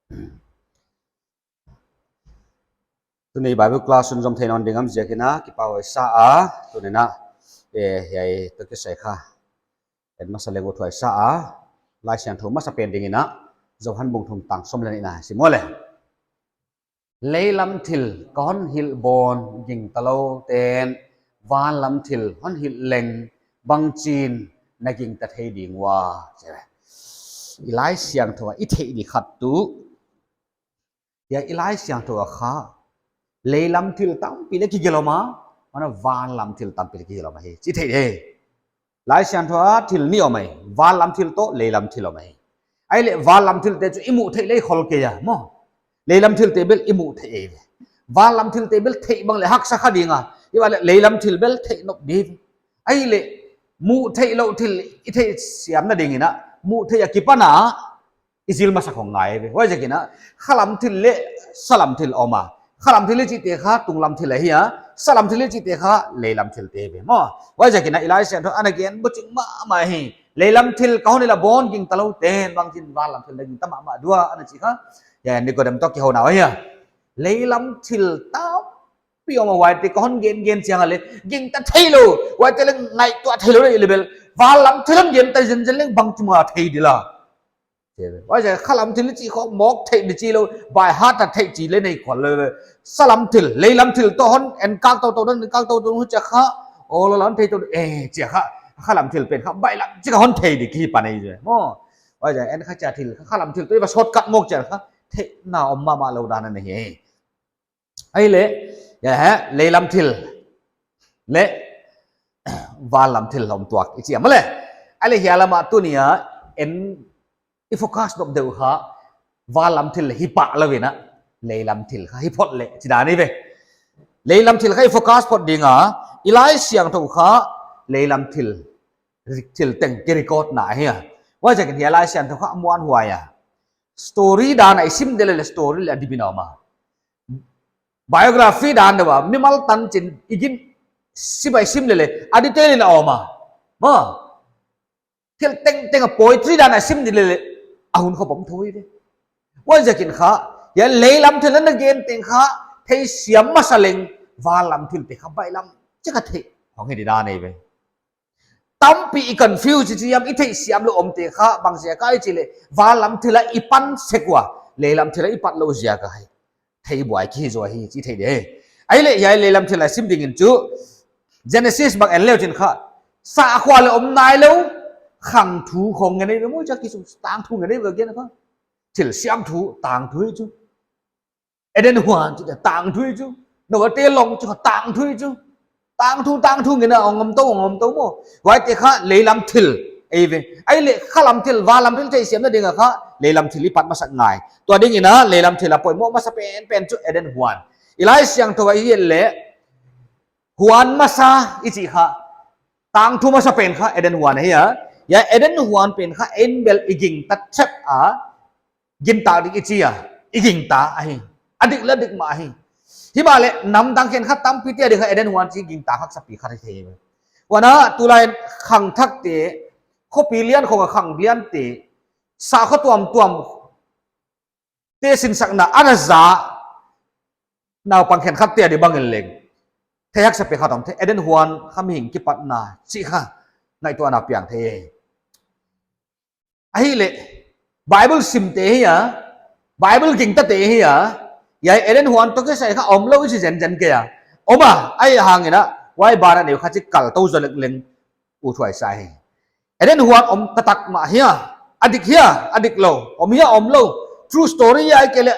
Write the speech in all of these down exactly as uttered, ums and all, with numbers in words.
Tuni Bible class hun zom thei nawn ding om ziakin a kipak huai sa a, tuni a, eh, hiai toh kisai kha en masa leng uthuai sa a, Laisiangthou masa pen dingin a, Johan bung thum tang sawm leh nih na sim leh. Leilam thil ka hon hilh bawn gingta lou ten, vanlam thil hon hilh leng bangchi'n na gingta thei ding ua, chi ve. I Laisiangthou a i theih di khat tuh, hiai i Laisiangthou a kha, leilam thil tampi leh kigelh om a, huan a vanlam thil tampi leh kigelh om ahi, chi thei e. Laisiangthou a thil nih om ahi, vanlam thil toh leilam thil om ahi. Ahihleh vanlam thilte chu i muh theih leh i khol kei a maw. Leilam thilte bel i muh theih ahi ve. Vanlam thilte bel theih bang leh haksa kha ding a, himahleh leilam thil bel theih nop di ve. Ahihleh muh theih louh thil i theihsiamna dingin a, muh theih akipan a i zil masa khong ngai ve. Huaiziakin a, khalam thil leh salam thil om a. Khalam thil i chihte kha tunglam thil ahi a, salam thil i chihte kha leilam thilte ve maw. Huaiziakin a i Laisiangthou ana gen buching mahmah hi. Leilam thil ka hon hilh bawn gingta lou ten, bangchi'n vanlam thil na gingta mahmah dia, ana chi kha. Hiai Nicodemus toh kihouna ahi a. Leilam thil tampi om a, huaite ka hon gen gen chiang a leh gingta theilou, huaite leng ngaihtuah theilou leh i leh bel, vanlam thil hon gingta zenzen leng bangchi mah thei di la. Huaiziak khalam thil i chih khong mawk theih di chi lou, by heart a theih chih leh nei khual lou ve. Salam thil, leilam thil toh hon enkak toutou, hon enkak toutou, huchia kha, aw lou la hon thei tou, eh, chia kha, khalam thil pen kha baihlam chih kha hon thei di kipan ahi ve maw. Huaiziak en kha chia thil, khalam thil toh i va shortcut mawk chia kha, theihna om mahmah lou dan ana hi. Ahihleh, hiai, leilam thil leh vanlam thil om tuak i chi a maw leh. Ahihleh hiai lam a tuni a en i focus nop deuh kha, vanlam thil hi pah lou in a, leilam thil kha hi phot leh, chi dan ahi ve. Leilam thil kha i focus phot ding a, i Laisiangthou kha, leilam thil, rik thil teng ki record na ahi a. Huaiziakin hiai Laisiangthou kha muanhuai a. Story dan a i sim di leh story leh a dip in a om a. Biography dan deuh a, mimal tanchin i gingta sim a i sim leh leh, a detail in a om a. Maw. Thil tengteng a poetry dan a i sim di leh leh, a hun khop om thou ve. Huaiziakin kha, hiai leilam thil ana gen teng kha, theisiam masa leng, vanlam thilte kha baihlam chih kha theih hong hi di dan ahi ve. Tampi i confuse chi hiam, i theihsiam lou omte kha, bangziak a i chih leh, vanlam thil a i pan sek ua, leilam thil a i pat lou ziak a hi. Thei buai ki hi zaw hi, chi thei di. Ahihleh, hiai leilam thil a sim dingin chu, Genesis bang en leuchin kha, sahkhua leh om nailou, khang thu khong ngen ahi ve maw, chia ki sung tangthu ngen ahi ve gen kha. Thil siam thu, tangthu hi chu. Eden huan chih tangthu hi chu. Noa te long chih kha tangthu hi chu. Tangthu, tangthu ngen a hong om tou, hong om tou maw. Huaite kha leilam thil ahi ve. Ahihleh khalam thil, vanlam thil theisiamna ding a kha, leilam thil i pat masak ngai. Tua dingin a, leilam thil a poimoh masa penpen chu Eden huan. I Laisiangthou a i et leh, huan masa i chih kha, tangthu masa pen kha Eden huan ahi a. Hiai Eden huan pen kha en bel i gingta thep a, gingta dik i chi a, i gingta ahi. A dik leh a dik mah ahi. Himahleh namdang khenkhat tampite a ding kha Eden huan chih gingta haksa pi khat ahi thei. Huan a tulai khangthakte, khopi lian khong a khang liante, sahkhua tuamtuam te sinsakna ana za, naupang khenkhatte a ding bangin leng, theih haksa pi khat om thei, Eden huan kha mihing kipatna chih kha ngaihtuahna piang thei. Ahihleh, Bible simte hi a, Bible gingtate hi a, hiai Eden huan toh kisai kha om lou i chi zenzen kei a. Om a, ahihhangin a, huai ban a neu kha chih kal tou zaw lek leng uthuai sa hi. Eden huan om taktak mah hia, a dik hia, a dik lou, om hia, om lou, true story hia, ahihkeileh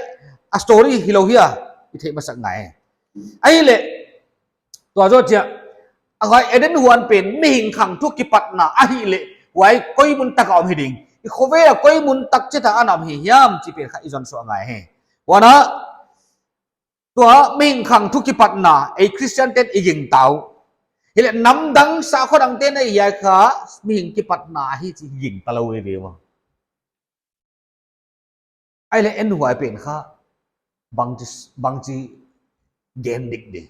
a story hilou hia, i theih masak ngai. Ahihleh, tua zoh chiah, a huai Eden huan pen mihing khangthu kipatna ahihleh, huai koi mun tak a om hi ding, i khovel a koi mun tak chiat a ana om hi hiam chih pen kha i zon suah ngai hi. Huan a, tua mihing khangthu kipatna, ei Christian ten i gingta uh. Hileh namdang sahkhua dangte'n a hiai kha mihing kipatna ahi chih gingta lou veve ua. Ahihleh Eden huan pen kha bangchi, bangchi gen dik di.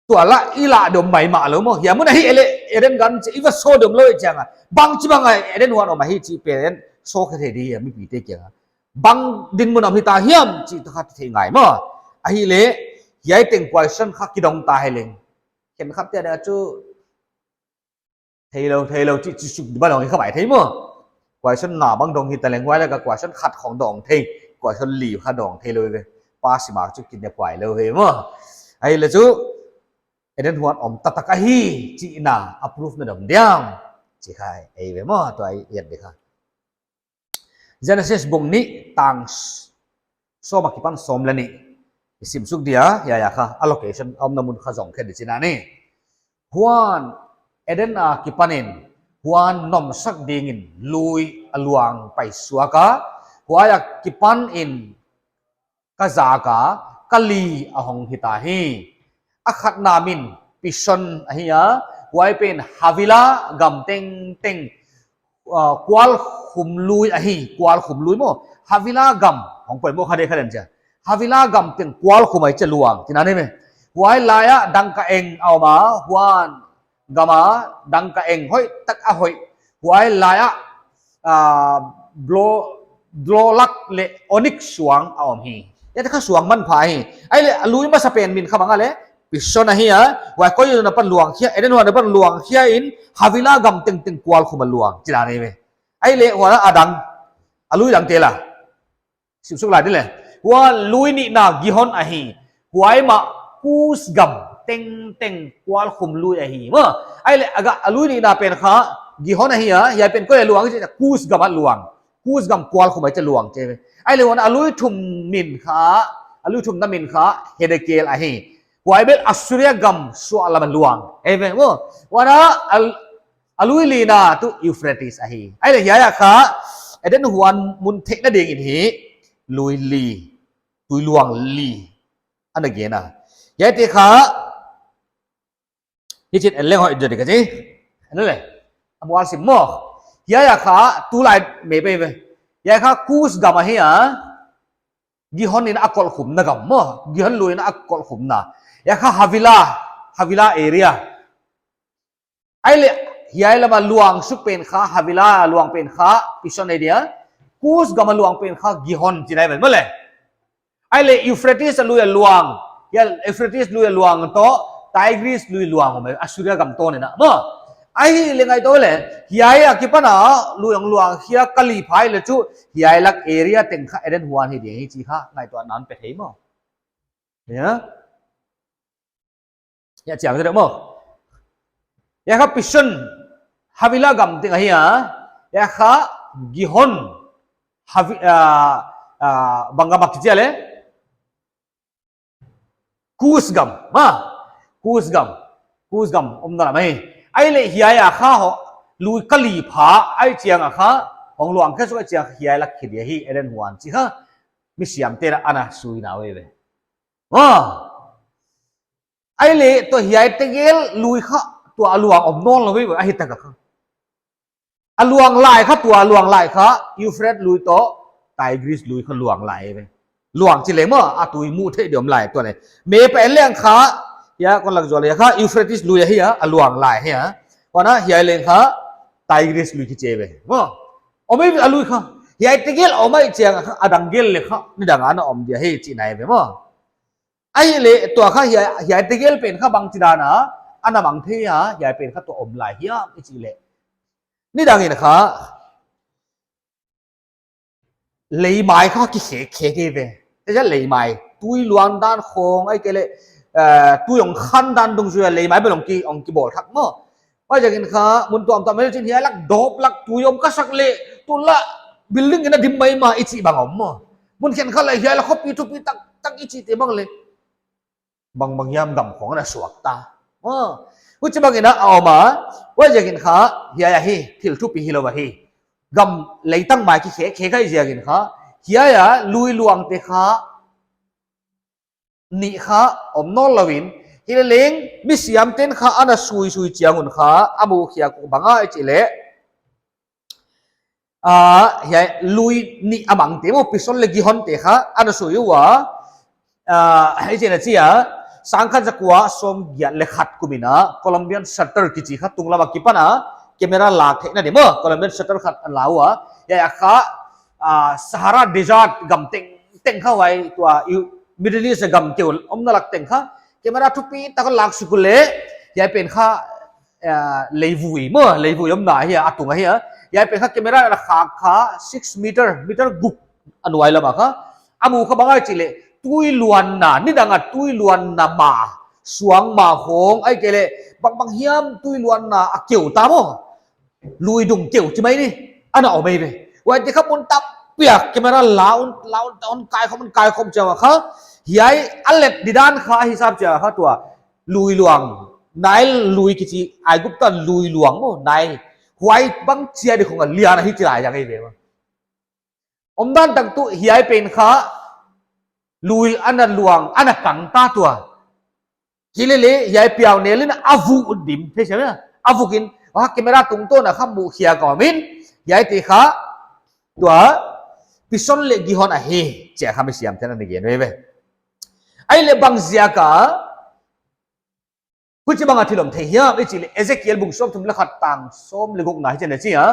Tua lah i lah dom maimah lou maw. Hiai mun ahihleh Eden gan chih i va sawt dom lou chiang a, bangchi bang a Eden huan om ahi chih pen sawt khe thei di a mipite kiang a. bang dinmun a om hita hiam chih toh kha thei ngai maw. Ahihleh hiai teng question kha kidong ta hi leng, khenkhat te a chu theilou, theilou chih, chih suk di ba dong hi kha mai thei maw. Question nga bang dong hita leng, huai laka question khat khong dong thei, question li kha dong theilou ve. Pa sim a chu kidong kuai lou ve maw. Ahihleh chu Eden huan om taktak ahi chihna a proof na dong diam chih kha ei ve maw, tua i et di kha. Genesis bung nih tang s-, sawm akipan sawm leh nih i sim suk dia, hiai a kha a location a omna mun kha zong khe di chihna ni. Huan Eden akipanin huan nomsak dingin lui a luang paisuak a, huai akipanin ka zak a, ka li a hong hita hi. A khatna min Pishon ahi a, huai pen Havilah gam tengteng, ah, kual khum lui ahi, kual khum lui maw. Havilah gam, hong poimoh kha di kha den chia. Havilah gam teng kual khum ahi chia luang, chihna ni ve. Huai lai ah dangkaeng a om a, huan gam a dangkaeng hoihtak a hoih. Huai lai ah, ah, dlo-, dlolak leh onik suang a om hi. Hiai te kha suang manpha hi. Ahihleh a lui masapen min kha bang a leh Pishon ahi a. Huai koi huan apan luang khia, Eden huan apan luang khia in Havilah gam tengteng kual khum a luang, chihna ni ve. Ahihleh huan a dang, a lui dangte la sim suk lai di leh. Huan lui nihna Gihon ahi. Huai mah Kus gam tengteng kual khum lui ahi maw. Ahihleh a ga-, a lui nihna pen kha Gihon ahi a, hiai pen koi a luang chih, Kus gam a luang. Kus gam kual khum ahi chia luang chi ve. Ahihleh huan a lui thum min kha, a lui thumna min kha Hedekel ahi. Huai bel Assuria gam suahlam a luang. Ei ve maw. Huan a, a, a lui lina tuh Euphrates ahi. Ahihleh hiai a kha Eden huan mun theihna dingin hi lui li, tui luang li ana gen a. Hiai te kha hichi'n en leng hoih zaw di ka chi. En leh, a mual sim maw. Hiai a kha tulai mei pei ve. Hiai kha Kus gam ahi a. Gihon in a kolh khumna gam maw. Gihon lui in a kolh khumna. Hiai kha Havilah, Havilah area. Ahihleh hiai lam a luang suk pen kha, Havilah luang pen kha Pishon ahi dia. Kus gam a luang pen kha Gihon chihna ve maw leh. Ahihleh Euphrates a lui a luang, hiai Euphrates lui a luang toh Tigris lui luang om, Assuria gam toh nena maw. Ahihleh ngaihtuah leh, hiai akipan a lui hong luang khia ka li phai leh chu, hiai lak area teng kha Eden huan hi ding hi chih kha ngaihtuahna hon pe thei maw. Ya? Ya, chiang te maw. Hiai kha Pishon, Havilah gam teng ahi a. Hiai kha Gihon, Havi-, ah, ah, bang gam a kichi a leh. Kus gam, maw. Kus gam. Kus gam omna lam ahi. Ahihleh hiai a kha ho, lui ka li pha, ahih chiang a kha, hong luang khe suk ahih chiang hiai lak khe dia hi, Eden huan chih kha. Mi siamte'n ana suina ve ve. Ah. Ahihleh tua hiai tegel lui kha tua a luang om nawnlou ve ve ahi tak a kha. A luang lai kha, tua a luang lai kha, Euphrates lui toh Tigris lui kha luang lai ve. Luang chi leng maw, a tui muh theih di om lai tua leh. Mei pei leng kha, hiai kon lak zual leh kha, Euphrates lui ahi a, a luang lai ahi a. Huan a hiai leng kha, Tigris lui kichi ve. Maw. Om ei a lui kha. Hiai tegel om ahih chiang a kha, a dang gel leh kha, nidang a ana om dia hi chihna ve maw. Ahihleh tua kha hiai, hiai tegel pen kha bangchidan a, ana mang thei a, hiai pen kha tua om lai hiam i chih leh. Nidang in kha, leimai kha kikhek khek ei ve. Te ja leimai, tui luang dan khong, ahihkeileh, eh, tui hong khan dan dungzui a leimai bel hong ki, hong kibawl thak maw. Huaiziakin kha, mun tuamtuam mel chin hiai lak dawp lak tui om ka sak leh, tu la building in a dim maimah i chih bang om maw. Mun khenkhat leh hiai lak khopi thupi taktak i chihte bang leh. Bangbang hiam gam khong ana suak ta. Maw. Huchibangin a om a, huaiziakin kha, hiai ahi, thil thupi hilou ahi. Gam leitang mai kikhek khek ahih ziakin kha, hiai a lui luangte kha, nih kha om nawnlou in, hileleng mi siamte'n kha ana suisui chiang un kha, a mukhiak uh bang a i chih leh, ah, hiai lui nih a mangte maw, Pishon leh Gihon te kha ana sui ua, ah, hichi'n a chi a, sangkhat zakua sawmgiat leh khat kum in a, Columbian shutter kichi kha tunglam akipan a, camera lak theihna di maw, Columbian shutter khat a la ua, hiai a kha, ah, Sahara Desert gam tengteng kha, huai tua Middle East gam keu omna lak teng kha, camera thupitak lak suk uleh, hiai pen kha, ah, leivui maw, leivui omna hi a, a tung ahi a. Hiai pen kha camera na khak kha six meter, meter guk a nuai lam a kha. A mu kha bang ahia chih leh, tui luanna, nidang a tui luanna mah, suang mah khawng, ahihkeileh bangbang hiam tui luanna a keu ta maw, lui dung keu chi mai ni, ana om ei ve. Huaite kha mun tampi a camera la un, la un, hon kaikhawm, hon kaikhawm chiang a kha, hiai a let didan kha a hisap chiang a kha tua lui luang, Nile lui kichi, Aigupta lui luang maw, Nile. Huai bang chiat di khawng a lian ahi chi lai zang ei ve maw. Omdan tak tuh hiai pen kha lui ana luang, ana kang ta tua. Hilele hiai piau nel in a vuk dim, thei siam a. A vuk in, huai camera tungtawn a kha muh khia ka om in, hiaite kha tua Pison leh Gihon ahi, chia kha misiam ten ana gen ve ve. Ahihleh bang ziak a, huchibang a thil om thei hiam i chih leh, Ezekiel bung sawmthum leh khat tang sawm leh gukna hichi'n a chi a.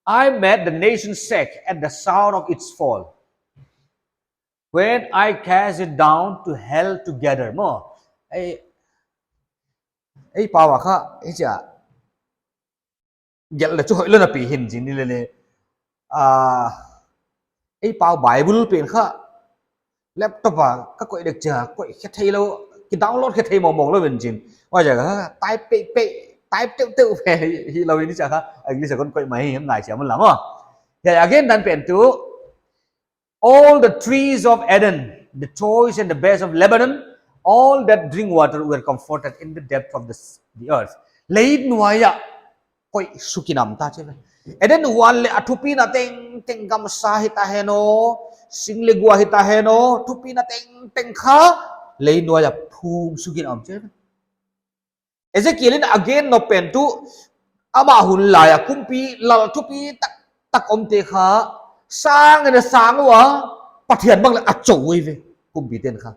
I made the nation shake at the sound of its fall, when I cast it down to hell together. Maw, ei, ei pau a kha, ei chia, gelh leh chu hoihlou napi hi'n chi ni lele. Ah, ei pau Bible pen kha laptop a ka koih dek chia, koih khe theilou, ki download khe thei mawngmawng lou ven chin. Huai chia kha type pei pei, type teu teu pei hilou in chia kha, English a kon koih mai hi ngai siam un lam aw. Hiai again dan pen tuh, all the trees of Eden, the choice and the best of Lebanon, all that drink water were comforted in the depth of the, s- the earth. Lei nuai a koih suk in om ta chi ve. Eden huan leh a thupina tengteng, gamsa hita hen aw, sing leh gua hita hen aw, thupina tengteng kha lei nuai a phum suk in om chi ve. Ezekiel in a gen nop pen tuh, amah hun lai a kumpi lal thupi taktak omte kha sang in a sang ua, Pathian bang leh a chou ei ve, kumpite'n kha.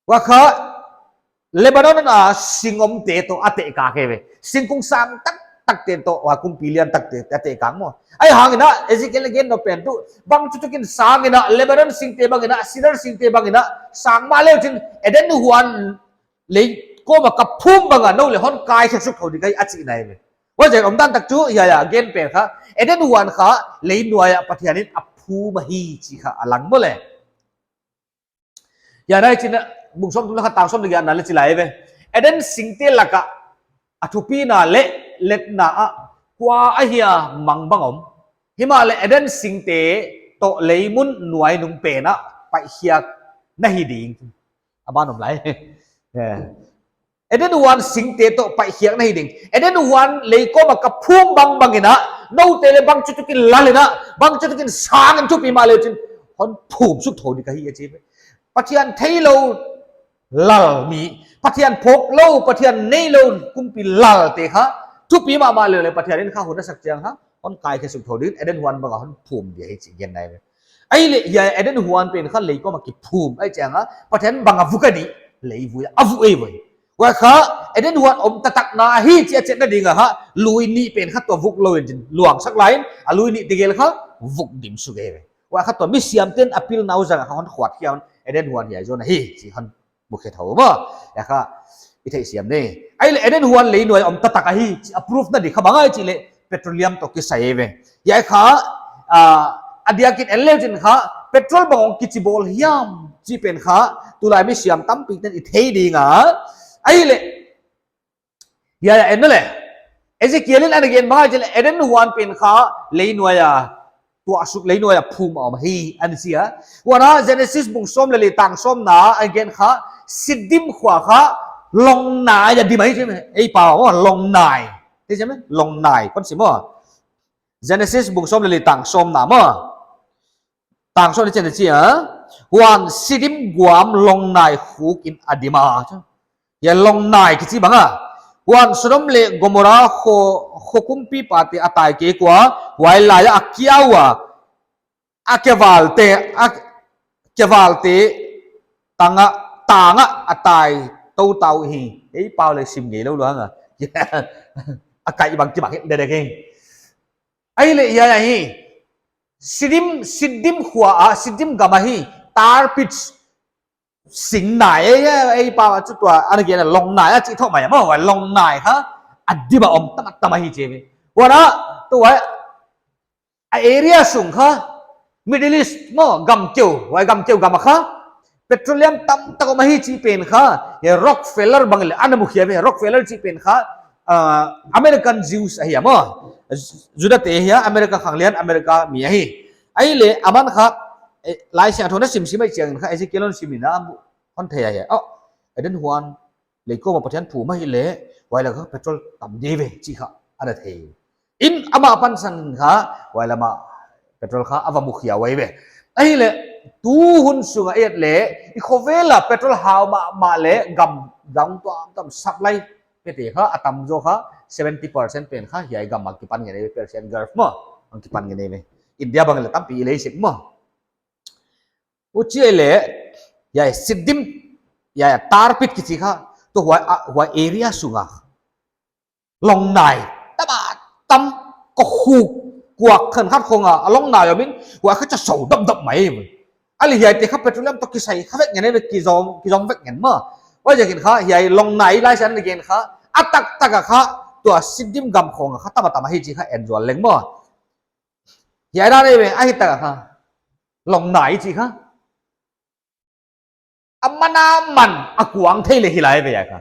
Huai kha Lebanon a sing omte toh a tehkak ei ve. Singkung sang taktakte toh, huai kumpi lian takte a tehkak maw. Ahihhang in Ezekiel in a gen nop pen tuh, bangchituk in sang in, Lebanon singte bang in, cedar singte bang in sang mahleh chin, Eden huan lei kawm a ka phum bang a nou leh hon kaikhe suk thou ding ka hi a chihna ei ve. Huaijiakin omdan tak tuh hiai a gen pen kha, Eden huan kha lei nuai a Pathian in a phum ahi chih kha a lang maw le. Hiai a i chih a, bung sawmthum leh khat tang sawm leh giatna leh chi lai ve. Eden singte lak a a thupina leh letna ah kua ahia mangbang om. Himahleh Eden singte toh lei mun nuai nung pen a paihkhiak na hi ding. A ban om lai. Yeah. Eden huan singte toh paihkhiak na hi ding. Eden huan lei kawm a ka phum bangbang in, noute leh bangchituk in lal in, bangchituk in sang in thupi mahleh chin, hon phum suk thou ding ka hi a chi ve. Pathian theilou lal mi, Pathian phoklou, Pathian neilou kumpi lalte kha thupi mahmah leh leh Pathian in kha hun a sak chiang kha hon kaikhe suk thou ding, Eden huan bang a hon phum ding ahi chih genna ei ve. Ahihleh hiai Eden huan pen kha lei kawm a kiphum ahih chiang a, Pathian bang a vuk a di, leivui a vuk ei ve. Huai kha Eden huan om taktak na hi chih a chetna ding a kha, lui nih pen kha tua vuk lou in chin, luang sak lai in, a lui nih tegel kha vuk dim suk ei ve. Huai kha tua misiamte'n a pilna uh zang a kha hon khuat khia un, Eden huan hiai zaw ahi chih hon mukhe thou maw. Hiai kha i theihsiam ni. Ahihleh Eden huan lei nuai a om taktak ahi chih a proof na di kha bang ahia chih leh petroleum toh kisai ei ve. Hiai kha, ah, a diakin en leu chin kha, petrol bang hong kichi bawl hiam chih pen kha tulai misiam tampite'n i thei ding a. Ahihleh hiai a en na le. Ezekiel in a gen bang ahia chih leh Eden huan pen kha lei nuai a tuah suk, lei nuai a phum a om hi a chi a. Huan a Genesis bung sawm leh li tang sawmna a gen kha, Siddim khua kha long nai a dim ahi chi ve. Ei pau maw, long nai. Thei siam e? Long nai kon sim maw. Genesis bung sawm leh li tang sawmna maw. Tang sawm leh chiat na chi a. Huan Siddim guam long nai khuk in a dim a. Hiai long nai kichi bang a. Huan Sodom leh Gomorrah kho, kho kumpipate a tai kei ua, huai lai a kia ua, a kevalte, a kevalte tang a, tang a a tai tou ta uhi. Ei pau leh sim ngeilou lou hang a. A kai bang chi bang hi dede kei. Ahihleh hiai ahi, Siddim, Siddim khua a, Siddim gam ahi, tar pit sing nai, ei, ei, ei pa chu tua, ana gen a long nai a chih thou mai maw, huai long nai kha, a dim a om tam a tam ahi chi ve. Huan a, tua, a area sung kha, Middle East maw, gam keu, huai gam keu gam a kha, petroleum tamtak om ahi chih pen kha, hiai Rockefeller bang leh, ana mukhia ve, Rockefeller chih pen kha, ah, American Jews ahi a maw, Juda te ahi a, America khang lian, America mi ahi. Ahihleh, aman kha, eh, Laisiangthou na sim sim ai chiang kha, Ezekiel hon sim in a, hon thei ahi. Oh, Eden huan, leikawm a Pathian phum ahihleh, huai lak ah petrol tam di ve, chih kha, ana thei. In amah pansan kha, huai lam ah petrol kha, a va mukhia huai ve. Ahihleh, tu hun sung a et leh, i khovel a petrol hau mahmah leh, gam dang tuamtuam supply, pete kha, a tamzaw kha, seventy percent pen kha, hiai gam a kipan ngen ve, Persian Gulf maw, a kipan ngen ve. India bang leh tampi i lei sek maw. Huchi leh, hiai Siddim, hiai tar pit kichi kha, tua huai, ah, huai area sung a. Long nai, tam a tam, ko khuk, kuak khan khat khong a, a long nai om in, huai kha cha sou dap dap mai. Ahihleh hiaite kha petroleum toh kisai kha vek ngen ve, kizom, kizom vek ngen maw. Huaiziakin kha, hiai long nai Laisiangthou na gen kha, a taktak a kha, tua Siddim gam khong a kha, tam a tam ahi chih kha en zual leng maw. Hiai dan ei ve, ahi tak a kha. Long nai chih kha. A man a man a kuang thei leh hi lai ve a kha.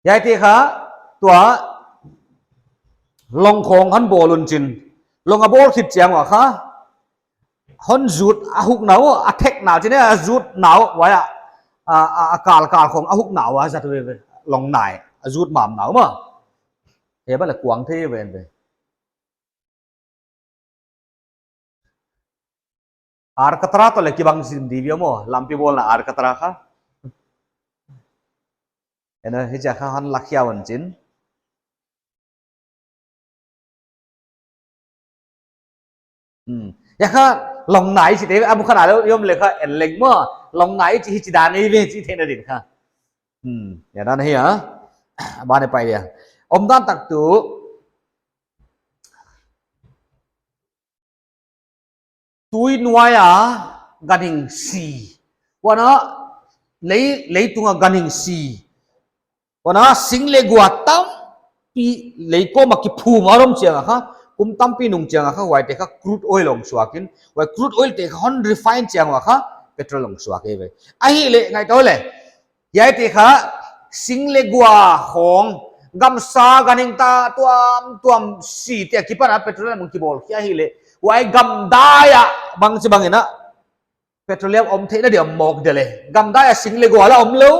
Hiaite kha, tua, long khong hon bawl un chin. Long a bawl khit chiang ua kha, hon zut a huk nau, a thek nau chin, a zut nau, huai a, a, a, a kal kal khong a huk nau a zat ve ve, long nai, a zut mam nau maw. Hiai bang leh kuang thei ve ve. Alcatraz toh leh kibang sim di ve maw, lampi bawlna Alcatraz kha. Ena, hichia kha hon lakhia un chin. Hmm. Hiai kha, long nai chihte, a buk kha na lou, i om leh kha, en leng maw, long nai chih hichi dan ei ve chih theihna din kha. Hmm. Hiai dan hi a, ban e pai dia. Omdan tak tu, tui nuai a ganhing si. Huan a lei, leitung a ganhing si. Huan a sing leh gua tampi leikawm a kiphum a om chiang a kha, kum tampi nung chiang a kha, huaite kha crude oil hong suak in, huai crude oil te kha hon refine chiang a kha, petrol hong suak ei ve. Ahihleh, ngaihtuah leh, hiaite kha, sing leh gua khong, gamsa ganhing ta tuamtuam site akipan a petroleum hong kibawl khia ahihleh, huai gamdai a bangchibang in a, petroleum om theihna dia mawk dia leh. Gamdai a sing leh gua lah om lou.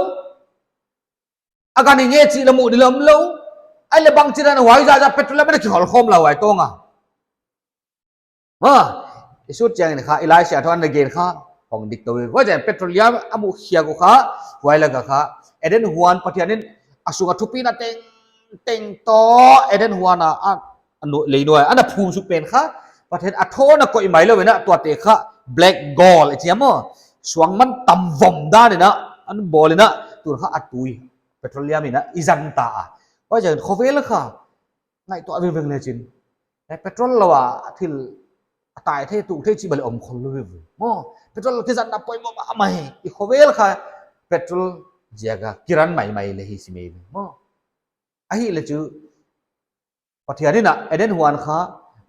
A ganhing e chih lah muh di lah om lou. Ahihleh bangchidan huai zahzah petroleum ana kihol khawm lou huai tawng a. Ha, i sut chiang in kha, i Laisiangthou na gen kha, hong dik tou. Huaiziak petroleum a mukhia uh kha, huai lak ah kha, Eden huan Pathian in a sung a thupina tengteng toh, Eden huan a, a, a nu-, lei nuai, ana phum suk pen kha, Pathian a thawn a koih mai lou in a, tuate kha, black gold, i chi a maw, suang man tam vom dan in a, ana bawl in a, tun kha a tui, petroleum in a, i zang ta a. Huaiziak khovel kha, ngaihtuah vengveng le chin. Eh, petrol lou a thil a tai thei, tung thei chih bang leh om khol lou ve. Maw, petrol kizatna poimoh mahmah hi. I khovel kha petrol ziak a kiran maimai leh hi si mai ve. Maw. Ahihleh chu Pathian in a Eden huan kha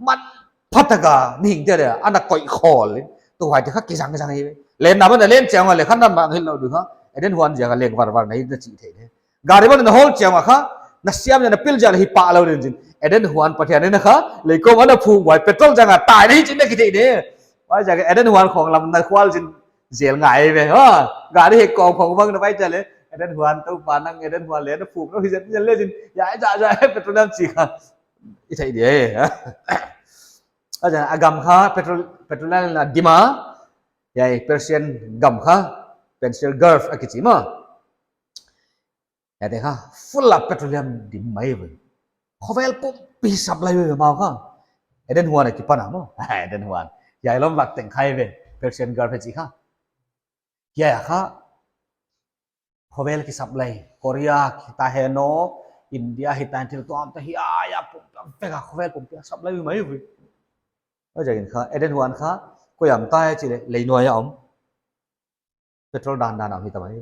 manpha tak a mihingte leh ana koih khol in. Tuhuaite kha kizang zang hi ve. Lenna bang a len chiang a leh kha na mangngilh lou di kha. Eden huan ziak a leng varvar na hi na chi thei le. Gari bang na hol chiang a kha, na siam na pil ziak leh hi pah lou ding chin. Eden huan Pathian in a kha, leikhawm ana phum huai petrol zang a tai na hi chin na kithei di. Huaiziak Eden huan khong lam na khual chin zel ngai ve. Ha, gari hek kawm khong bang na pai chiang leh, Eden huan Toupa nang Eden huan leh na phum lou hi zat zat le chin. Ya, ya, ya, petrol nam chi kha. I thei di. Ha. A gam kha, petrol, petrol na dim a. Ya, Persian gam kha, Persian Gulf a kichi maw. Hiaite kha, full a petroleum dim mai ve. Khovel pumpi supply ve mau kha. Eden huan a kipan a maw. Eden huan. Hiai lom vak teng kha ve. Persian Gulf hi chi kha. Hiai a kha khovel kisap lai. Korea hita hen aw, India hita hen, thil tuamtuam hiai a pumpi a vek a khovel pumpi a sap lai mai ve. Huaiziakin kha Eden huan kha koi a om ta chi leh, lei nuai a om. Petrol dandan a om hita mai.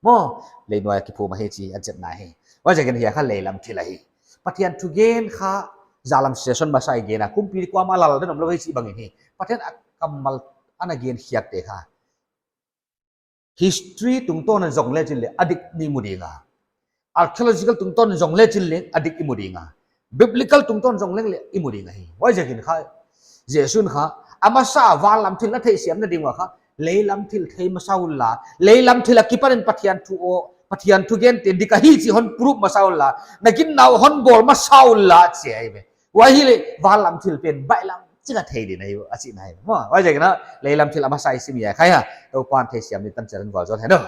Maw, lei nuai a kiphum ahi chi a chetna hi. Huaiziakin hiai kha leilam thil ahi. Pathian thugen kha, zan lam session masa i gen a, kumpi kuamah lal dan omlou hi chih bangin hi. Pathian a kammal ana gen khiakte kha, history tungtawn in zong lechin leng a dik i mu ding a. Archaeological tungtawn in zong lechin leng a dik i mu ding a. Biblical tungtawn zong leng leng i mu ding ahi. Huaiziakin kha, Jesu'n kha, a masa a van lam thil a theihsiamna ding ua kha, leilam thil thei masa unla, leilam thil akipanin Pathian thu aw, Pathian thugente dik ahi chih hon prove masa unla, na ginna uh hon bawl masa unla chi ahi ve. Huai hileh van lam thil pen baihlam chik a thei ding ahi, a chihna ahi. Maw, huaiziakin kha, leilam thil a masa i sim i a khai a, Toupa'n theihsiam ni tan chiat in vualzawl hen aw.